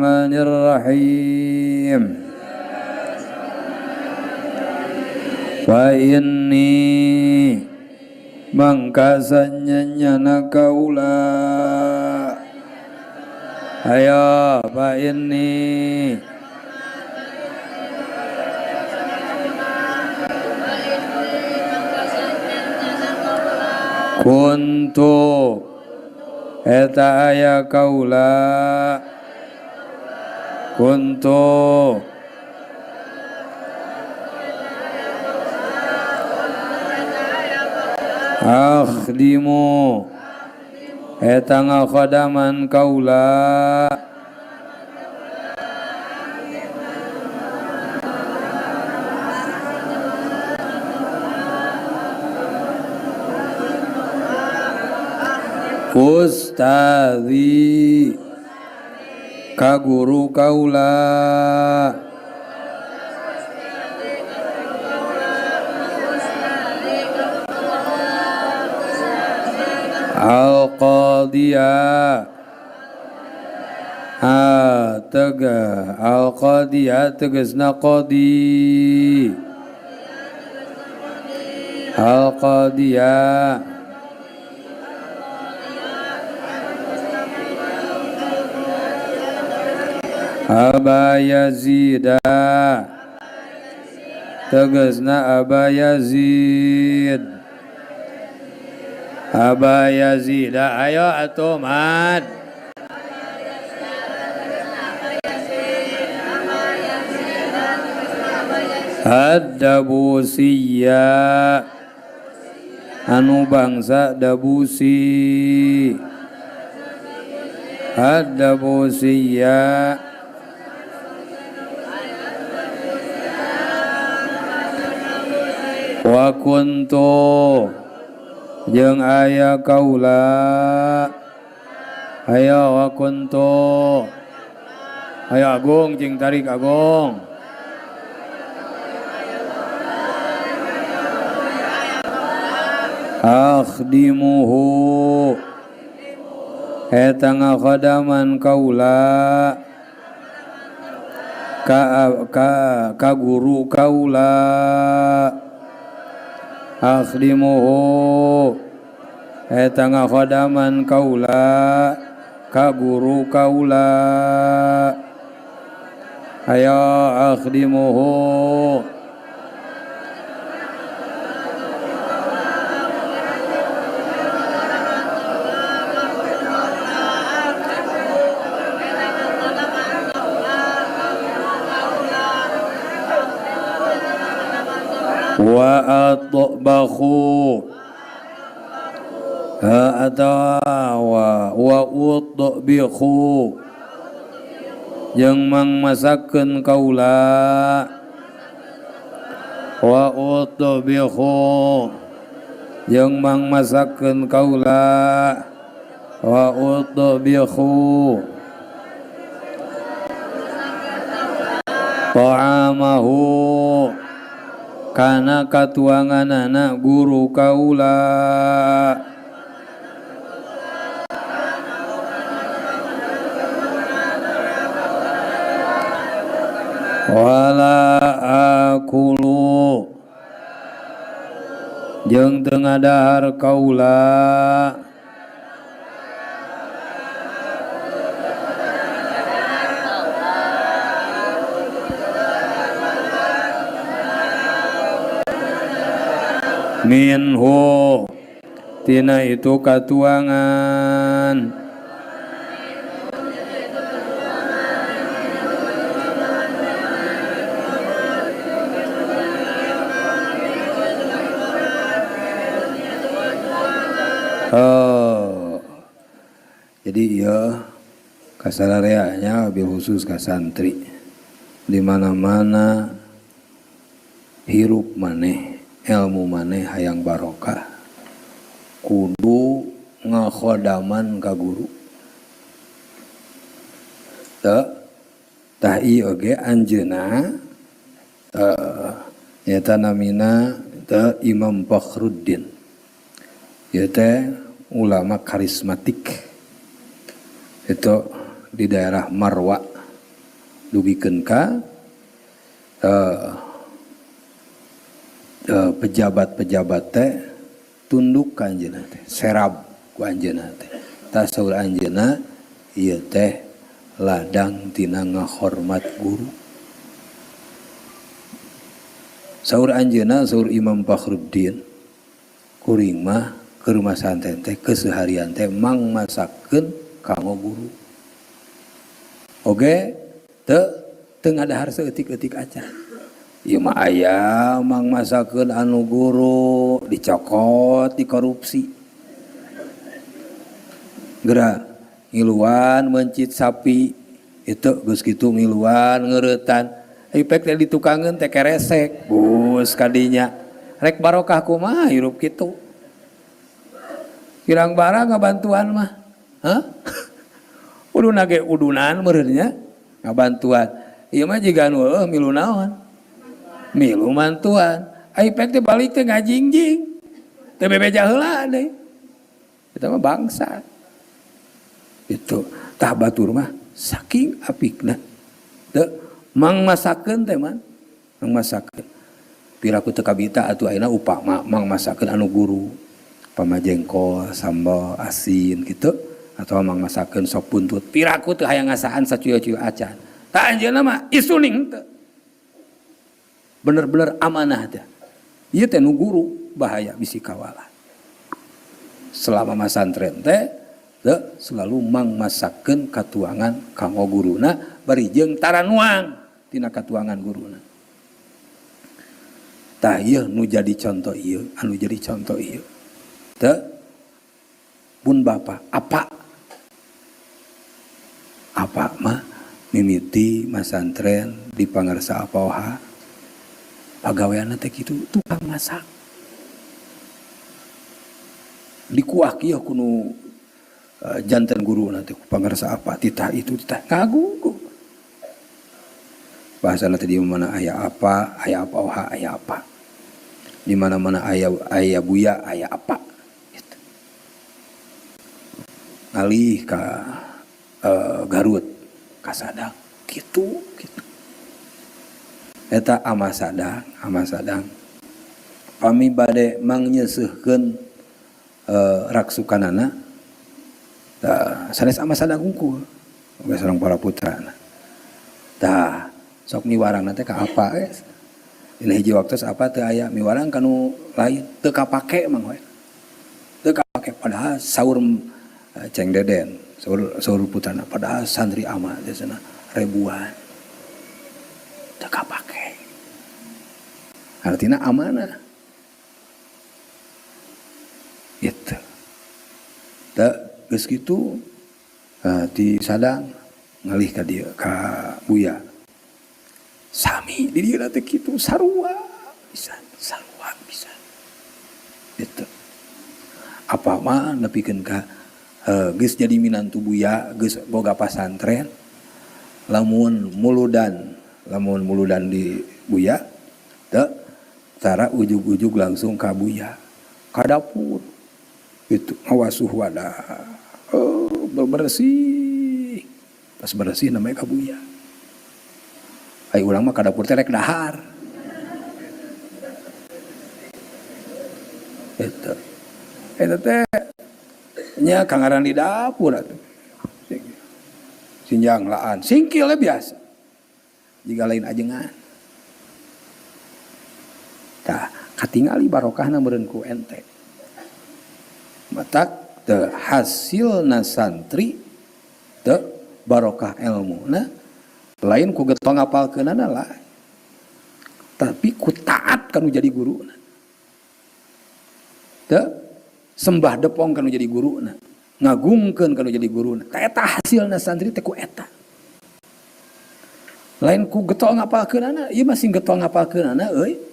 Bismillahirrahmanirrahim. Fa inni mangkasanya kaula. Ayo fa inni kuntu eta aya kaula kuntu akhdimu eta ngakhadaman kaula ustazi ka guru kaula al-qadiyah tega al-qadiyah tegasna qadi al-qadiyah Aba Yazida tegasna Aba Yazid Aba Yazida ayo atuh mad Ad-Dabusiyya anu bangsa Dabusi Ad-Dabusiyya wa kuntu jeung aya kaula ayo wa kuntu ayo Agung cing tarik Agung akhdimuhu eta ngakhadaman kaula ka guru kaula akhdimuhu eta ngakhadaman kaula ka guru kaula ayo akhdimuhu wa atbakhu atawa wa utbikhu jeung mangmasakeun kaula wa utbikhu jeung mangmasakeun kaula wa utbikhu ta'amahu kana katuanganana guru kaula wala akulu jeung teu ngadahar kaula minhu tina itu katuangan oh. Jadi iya kasarareanya bil khusus ka santri di mana-mana hirup maneh ilmu maneh hayang barokah kudu ngakhodaman ka guru teu tah ieu oge anjeunna nyata namina teu Imam Fakhruddin ieu teh ulama karismatik itu di daerah Marwa. Dugikeun ka pejabat-pejabat teh tunduk ka anjeunna teh, serab ku anjeunna teh. Tah saur anjeunna ieu teh ladang tina ngahormat guru. Saur anjeunna, saur Imam Fakhruddin, kuring mah keur masantren teh keseharian teh mang masakeun kanggo guru. Oge teu teu ngadahar saeutik-eutik acan. Ieu mah aya mang masakeun anu guru dicokot, dikorupsi. Geura ngiluan mencit sapi itu geus kitu ngiluan ngeuretan. Ipek teh ditukangeun teh keresek, bus kadinya. Rek barokah kumaha hirup kitu. Kirang barang ngabantuan mah. Hah? Uduna ge udunan meureun nya ngabantuan. Ieu mah jiga nu heueuh milu naon? Milu mantuan. Ai pek teh balik teh ngajingjing. Teu bebeja heula deui. Eta mah bangsa. Itu tah batur mah saking apikna. Teu mang masakeun teh man. Mang masakeun. Piraku teu kabita atuh ayeuna upama mang masakeun anu guru. Pamajengkol, sambal asin gitu atau mang masakeun sop buntut. Piraku teu hayang ngasaan sacuyo-cuyo acan. Tah anjeunna mah isuning teu. Bener-bener amanah teh. Ieu teh nu guru bahaya bisi kawalah. Selama masantren teh teu selalu mang masakeun katuangan kanggo guruna bari jeung taranuang tina katuangan guruna. Tah ieu nu jadi contoh ieu, anu jadi contoh ieu. Teu pun bapa apa? Apa mah mimiti masantren di Pangarsa Apaoha pagaweanna teh kitu tukang masak. Dikuah kieu kunu janten guru nanti ku Pangarsa apa titah itu titah ngagugu. Bahasana teh di mana aya apa, aya Apaoha, aya apa. Di mana-mana aya aya buya, aya apa. Gitu. Ngalih ka Garut, ka Sadang, kitu kitu. Eta ama Sadang, ama Sadang. Pami bade mangnyeuseurkeun raksukanana tah sanes ama Sadang hungkul. Oge sareng para putrana. Tah sok miwarangna teh ka apa we. Dina hiji waktu apa teu aya miwarang kanu lain teu kapake mang we. Teu kapake padahal saur Ceng Deden, saur saur putrana padahal santri ama teh cenah ribuan. Teu kapake. Artinya amanah. Gitu. Teu geus kitu di Sadang ngalih ka dieu ka Buya. Sami di dieu teh kitu sarua pisan, sarua pisan. Gitu. Apa mah nepikeun ka geus jadi minantu Buya, geus boga pasantren. Lamun muludan di Buya, teu tara ujug-ujug langsung ka Buya. Ka dapur. Itu ngawasuh wadah. Oh, bersih. Pas bersih namanya ka Buya. Ai urang mah ka dapur teh rek dahar. Eta. Eta teh nya kangaran di dapur atuh. Sinjang laan, singkil biasa. Jika lain ajengan. Tah, katingali barokahna meureun ku ente. Matak teu hasilna santri teu barokah ilmuna lain ku getong ngapalkeunana lah. Tapi ku taat kanu jadi guruna. Teu sembah depong kanu jadi guruna, ngagungkeun kanu jadi guruna. Tah eta hasilna santri teh ku eta. Lain ku getol ngapalkeunana, ieu mah sing getol ngapalkeunana euy.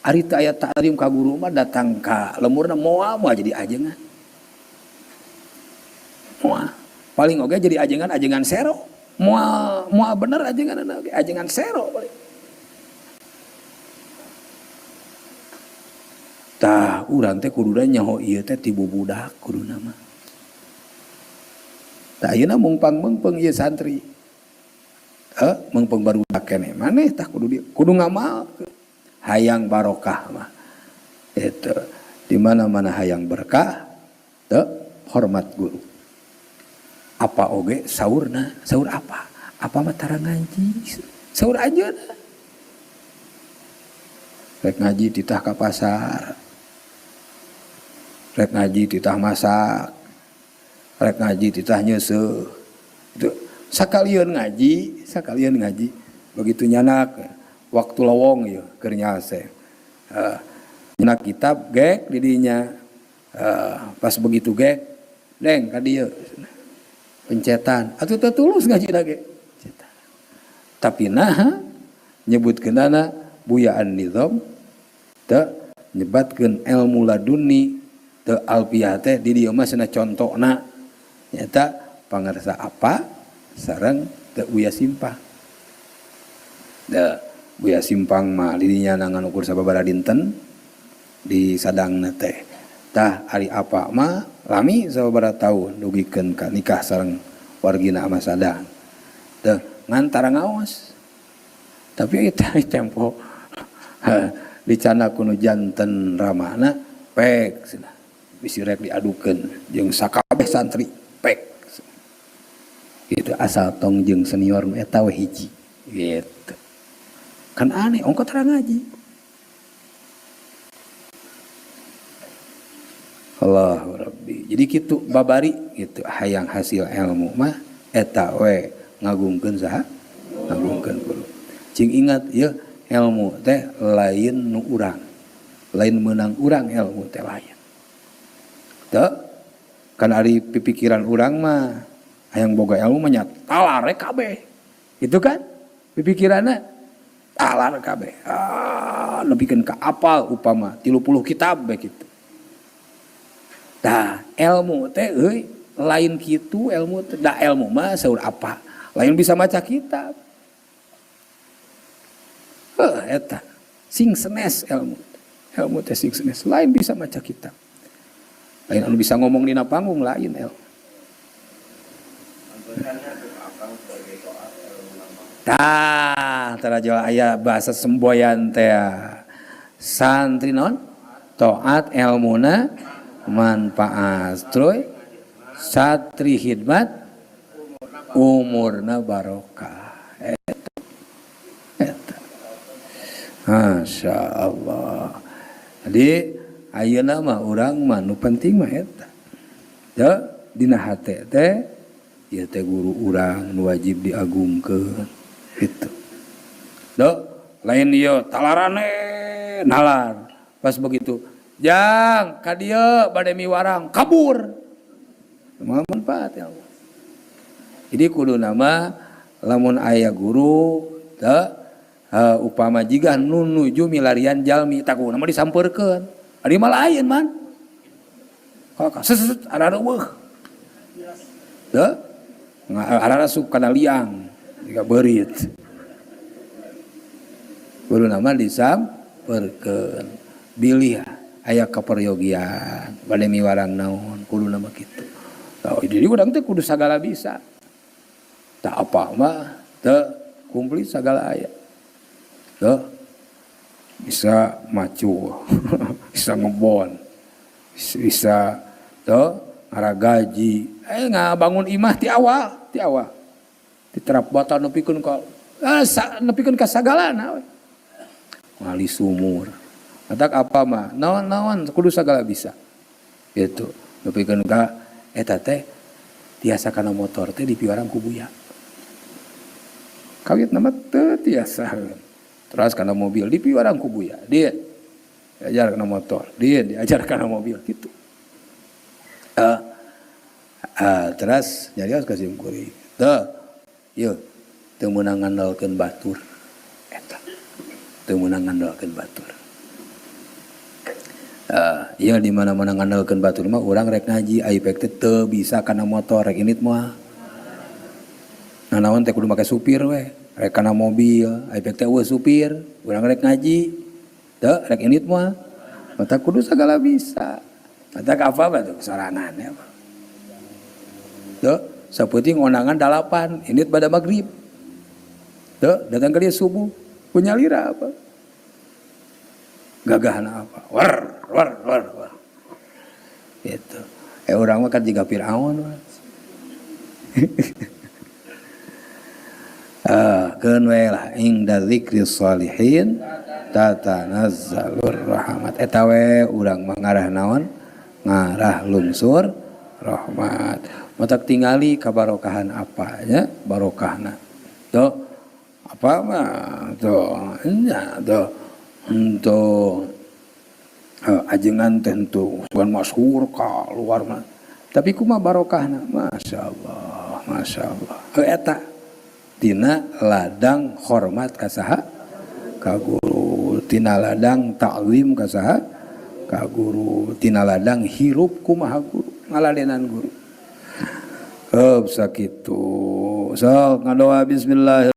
Ari teu aya ta'lim ka guru mah datang ka lemurna moal moal jadi ajengan. Moal. Paling oge jadi ajengan ajengan sero. Moal moal bener ajengan oge ajengan sero paling. Tah urang teh kuduna nyaho ieu teh ti bubudak kuduna mah. Tah ayeuna mung pangmeungpeung ieu santri. Meungpeung barudak keneh maneh tah kudu ngamal hayang barokah mah. Itu di mana-mana hayang berkah teu hormat guru. Apa oge saurna, saur apa? Apa mah tara ngaji? Saur anjeunna. Rek ngaji titah ka pasar. Rek ngaji titah masak. Rek ngaji titah nyeuseuh. Itu sakalian ngaji begitu nyanak waktu lowong ieu keur nyalse. Nyanak kitab gek di dinya. Pas begitu gek deng ka dieu pencetan atuh teu tulus ngaji ge. Pencetan. Tapi naha nyebutkeunana Buya An-Nizam teu nyebatkeun ilmu laduni teu alfiah teh di dieu mah cenah contona nyata pangarsa apa sareng teu Buya Simpang. Da Buya Simpang mah di dinya ngan ukur sababaraha dinten di sadangna teh. Tah ari apa mah lami sababaraha taun dugikeun ka nikah sareng wargina ama sadang. Teu ngan tara ngaos. Tapi eta tempo dicana kuno janten ramana pek cenah. Bisi rek diadukeun jeung sakabeh santri pek. Gitu asal tong jeung senior nu eta we hiji gitu. Kan aneh ongko tara ngaji. Allahu Rabbi. Jadi kitu babari gitu hayang hasil ilmu mah eta we ngagungkeun saha? Ngagungkeun guru. Cing ingat ya ilmu teh lain nu urang. Lain meunang urang ilmu teh lain. Teu kan ari pipikiran urang mah hayang boga ilmu mah nya talar we kabeh. Gitu kan? Pipikiranna talar kabeh. Ah, nepikeun ka apal upama 30 kitab we kitu. Tah, ilmu teh euy lain kitu ilmu teh da ilmu mah saur apa? Lain bisa maca kitab. Heuh eta sing senes ilmu. Ilmu teh sing senes lain bisa maca kitab. Lain anu bisa ngomong dina panggung lain ilmu. Tah, tara jual aya bahasa semboyan teh. Santri naon? Taat ilmuna manfaat. Terus satri khidmat umurna barokah. Eta. Eta. Masya Allah. Jadi ayeuna mah urang mah nu penting mah eta. Ya dina hate teh ieu teh guru urang nu wajib diagungkeun gitu. Duh, lain ieu talarane nalar. Pas begitu jang ka dieu bade miwarang kabur. Moal manfaat ya Allah. Jadi kudu nama lamun aya guru teu upama jiga nu nuju milarian jalmi tak kudu nama disampeurkeun. Ari mah lain man. Kok seset arareuweuh. Teu ararasup kana liang jiga beurit. Kudu nama disampeurkeun. Bilih aya kaperyogian bade miwarang naon kudu nama kitu. Oh, jadi urang teh kudu sagala bisa. Tak apa mah teu kumplit sagala aya. Teu bisa macu, bisa ngebon, bisa teu ngaragaji, ngabangun imah ti awal, ti awal. Diterap bata nepikeun ka nepikeun ka sagalana we. Ngali sumur. Matak apa mah naon-naon kudu sagala bisa. Gitu. Nepikeun ka eta teh tiasa kana motor teh dipiwarang ku Buya. Kawit nama teu tiasa. Terus kana mobil dipiwarang ku Buya. Dia diajar kana motor, dia diajar kana mobil gitu. Terus nyarios ka sim kuring. Teu, ieu teu meunang ngandalkeun batur. Eta. Teu meunang ngandalkeun batur. Ieu di mana-mana ngandalkeun batur mah urang rek ngaji ai pek teh teu bisa kana motor rek init moal. Nah naon teh kudu make supir we, rek kana mobil, ai pek teh eueuh supir, urang rek ngaji. Teu rek init moal. Mata kudu sagala bisa. Mata ka apa bae tuh sorangan ya. Teu sapenting ondangan 8, init pada maghrib. Tuh, datang ke dia subuh, punya lira apa? Gagahna apa? War, war, war, war. Gitu. Urang mah kan jiga Fir'aun. Keun we lah inda dzikri sholihin tatanazzalur rahmat. Eta we urang mah ngarah naon? Ngarah lungsur rahmat. Matak tingali kabarokahan apa nya barokahna. Tuh apa mah tuh nya tuh untuk ajengan tentu bukan masyhur ka luar mah. Tapi kumaha barokahna? Masya Allah, Masya Allah. Eta tina ladang hormat ka saha? Ka guru. Tina ladang ta'zim ka saha? Ka guru. Tina ladang hirup kumaha guru, ngaladenan guru. Sakitu. Sok ngadoa bismillahirrahmanirrahim.